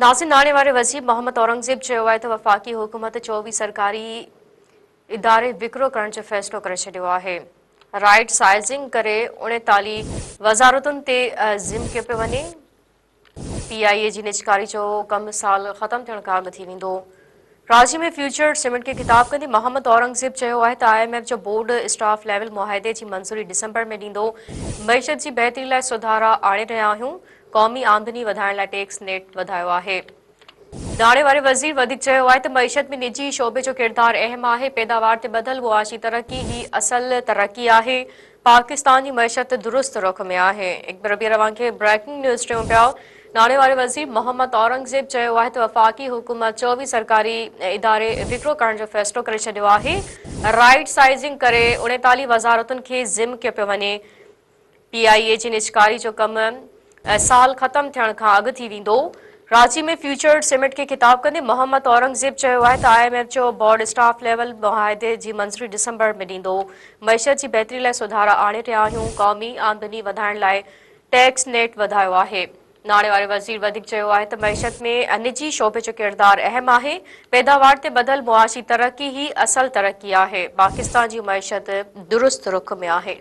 ناظم ناڻي واري وزير محمد اورنگزيب چيو آهي ته وفاقي حڪومت 24 سرڪاري اداري وڪرو ڪرڻ جو فيصلو ڪري ڇڏيو آهي، رائيٽ سائيزنگ ڪري 39 وزارتن تي ضم ڪيو پيو وڃي، پي آء اي جي نجڪاري جو ڪم سال ختم ٿيڻ کان اڳ ٿي ويندو. ڪراچي ۾ فيوچر سمٽ کي خطاب ڪندي محمد اورنگزيب چيو آهي ته I M F جو بورڊ اسٽاف ليول معاهدي جي منظوري ڊسمبر ۾ ڏيندو، معيشت جي بهتري لاء سڌارا آڻي رهيا آهيون، قومي آمدني وڌائڻ لاء ٽيڪس نيٽ وڌايو آهي. ناڻي واري وزير وڌيڪ چيو آهي ته معيشت ۾ نجي شعبي جو ڪردار اهم آهي، پيداوار تي ٻڌل معاشي ترقي ئي اصل ترقي آهي، پاڪستان جي معيشت درست رخ ۾ آهي. اڪبر ربيع اوهان کي بريڪنگ نيوز ڏيون پيا. ناڻي واري وزير محمد اورنگزيب چيو آهي ته وفاقي حڪومت 24 سرڪاري اداري وڪرو ڪرڻ جو فيصلو ڪري ڇڏيو آهي، رائيٽ سائيزنگ ڪري 39 وزارتن کي ضم ڪيو پيو وڃي، پي آء اي جي نجڪاري جو ڪم سال ختم ٿيڻ کان اڳ ٿي ويندو. ڪراچي ۾ فيوچر سمٽ کي خطاب ڪندي محمد اورنگزيب چيو آهي ته I M F جو بورڊ اسٽاف ليول معاهدي جي منظوري ڊسمبر ۾ ڏيندو، معيشت جي بهتري لاء سڌارا آڻي رهيا آهيون، قومي آمدني وڌائڻ لاء ٽيڪس نيٽ وڌايو آهي. ناڻي واري وزير وڌيڪ چيو آهي ته معيشت ۾ نجي شعبي جو ڪردار اهم آهي، پيداوار تي ٻڌل معاشي ترقي ئي اصل ترقي آهي، پاڪستان جي معيشت درست رخ ۾ آهي.